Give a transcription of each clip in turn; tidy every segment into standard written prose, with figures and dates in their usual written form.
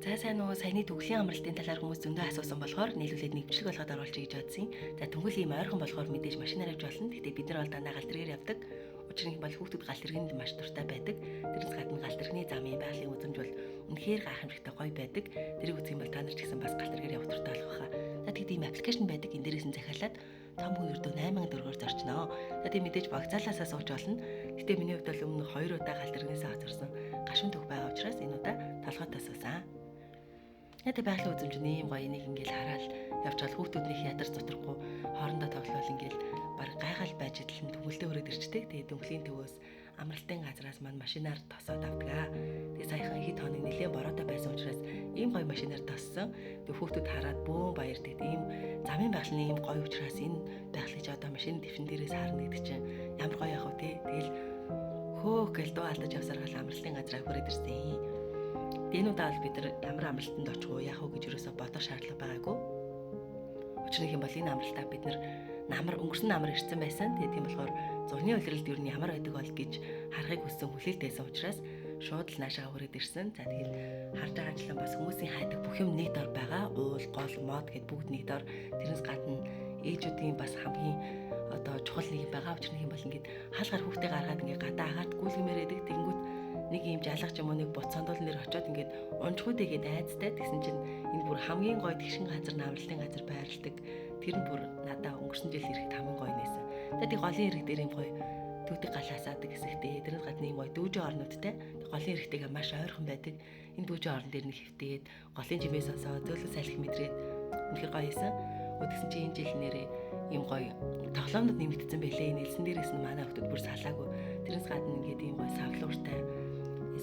За сайн уу, саяны төглийн амралтын талаар хүмүүс зөндөө асуусан болохоор нийлүүлээд нэг бичлэг болгоод оруулчих гэж бодсон. За төнгөл ийм ойрхон болохоор мэдээж машинаар явж болно. Гэхдээ бид нар бол дандаа гал тэргээр явдаг. Учир нь бол хүүхдүүд гал тэргэнд маш дуртай байдаг. Тэрнээс гадна гал тэрэгний замын байгалийн үзэмж бол үнэхээр гайхамшигтай гоё байдаг. Тэрийг үзэх юм бол та нар ч гэсэн бас гал тэргээр явах дуртай болох байхаа. За тэгэд ийм аппликейшн байдаг. Энэ дээрээс нь захиалаад том хүн ердөө 8,000 төгрөгөөр зорчноо. За тийм мэдээж вокзалаасаа сууж болно. Гэтэ миний хувьд бол өмнө 2 удаа гал тэрэгнээсээ хоцорсон гашуун түүх байгаа учраас энэ удаа толгойтой суусан. Яг тэг байгалийн үзэмж нь ийм гоё, энийг ингээл хараад явж бол хүүхдүүд нэг ядарч зутрахгүй хоорондоо тоглоул ингээл баг гайхал байж идэл нь төгөлдөө өрөөд ирчдэг. Тэгээ дүнхлийн төвөөс амралтын газраас маань машинаар тосоод авдаг. Тэгээ саяхан хэд хоног нэлээд бороотой байсан учраас ийм гоё машинаар тоссон. Тэгээ хүүхдүүд хараад бөөн баярдаг. Ийм замын байгаль нь ийм гоё учраас энэ байгалыг одоо машины твшин дээрээс харна гэдэг чинь ямар гоё яах вэ те. Тэгэл хөөх гэл дуу алдаж явсаргаал амралтын газраа хүрээд ирсэн. Энэ удаа бол бид нар ямар амралтанд очих уу, яах уу гэж юусоо бодох шаардлага байгаагүй. Учир нь юм бол энэ амралтаа бид нар намар өнгөрсөн намар ирсэн байсан. Тэгээд тийм болохоор зурны улиралд ер нь ямар байдаг бол гэж харахыг хүссэн хүлээлт байсан учраас шууд л наашаа хүрээд ирсэн. За тэгээд харж байгаачлан бас хүмүүсийн хайдаг бүх юм нэг дор байгаа. Уул, гол, мод гэд бүгд нэг дор. Тэрнээс гадна ээжүүдийн бас хамгийн одоо чухал нэг юм байгаа. Учир нь юм бол ингээд хаалгаар хүүхдээ гаргаад ингээд гадаа агаад гүйлгэмээр байдаг. Тэнгүүт нэг юм жалгаж юм уу нэг бут сандуул нэр очиод ингээд унжхуу дэгээд айцтай. Тэгсэн чинь энэ бүр хамгийн гоё тэгшин газар, намралтын газар байрладаг. Тэр нь бүр надаа өнгөрсөн жил ирэхэд хамгийн гоё нээсэн. Тэгээд тий голын хэрэг дээр юм гоё түүдэг галаасаадаг хэсэгтэй. Тэрнээс гадна юм гоё дүүжин орнуудтай. Голын хэрэгтэйгээ маш ойрхон байдаг. Энэ дүүжин орон дээр нь хэвтээд голын жимээ сонсоо зөөлөн салхи мэдрээд үнэхээр гоё байсан. Тэгсэн чинь энэ жил нэрээ ийм гоё тоглоомнууд нэмэгдсэн байлээ. Энэ элсэн дээрээс нь манай хүмүүс бүр салаагүй. Тэрнээс гадна ингээд ийм гоё савлууртай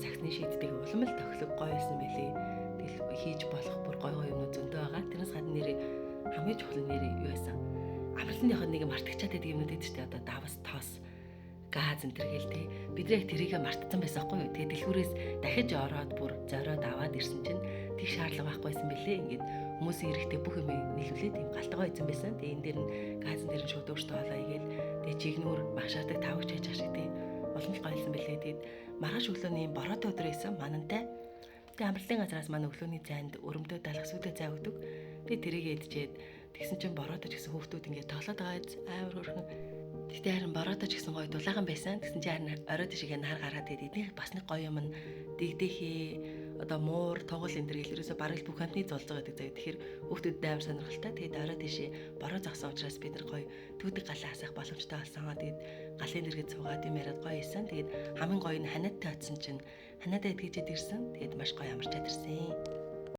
саксны шийддэг улам л тохилог гоё байсан байлээ. Тэгэл хийж болох бүр гоё гоё юмнууд зөндөө байгаа. Тэрнээс гадна нэрээ хамгийн чухал нь нэрээ юу байсан? Амралтанд явахад нэг мартагчаад байдаг юмнууд байдаг шүү дээ. Одоо давс, тос, газ энэ төр гээл те. Бид яг тэрийгэ мартсан байсан хгүй юу. Тэгээ дэлгүүрээс дахиж ороод бүр зориод аваад ирсэн чинь тэг шаардлага байхгүйсэн бэлээ. Ингээд хүмүүсийн эрэхтэй бүх юм нийлүүлээд юм галтгой эзэн байсан. Тэгээ энэ дээр нь газан дээр нь шууд өөртөө хоолоо игээл тэгээ жигнүүр багшаадаг тавгч хийж шиг те. Улам л гоёлсон бэлээ. Тэгээд маргааш өглөөний юм бороотой өдөр байсан манантай. Тэгээ амралтын газраас манай өглөөний зайд өрөмдөө далах сүлээ зай өгдөг. Тэгээ тэрийг идчихэд тэгсэн чинь бороотой ч гэсэн хүүхдүүд ингээд тоглоод байгаа амар хөөрхөн. Тэгтээ харин бороотой ч гэсэн гоё дулаахан байсан. Тэгсэн чинь харин орой тишгээ нар гараад тэгээд эднийх бас нэг гоё юм нь дэгдэхээ одоо муур, тугал энэ төр гэл ерөөсө бараг л бүх амтны золзоо гэдэг заяа. Тэгэхээр хүүхдүүдэд амар сонирхолтой. Тэгээд орой тишээ бороо зогсон учраас бид нар гоё түүдэг галаа хасах боломжтой болсон. Тэгээд галын дэргэд суугаад юм яриад гоё исэн. Тэгээд хамгийн гоё нь ханиадтай очсон чинь ханиадаа итгэжээд ирсэн. Тэгээд маш гоё амарчаад ирсэн.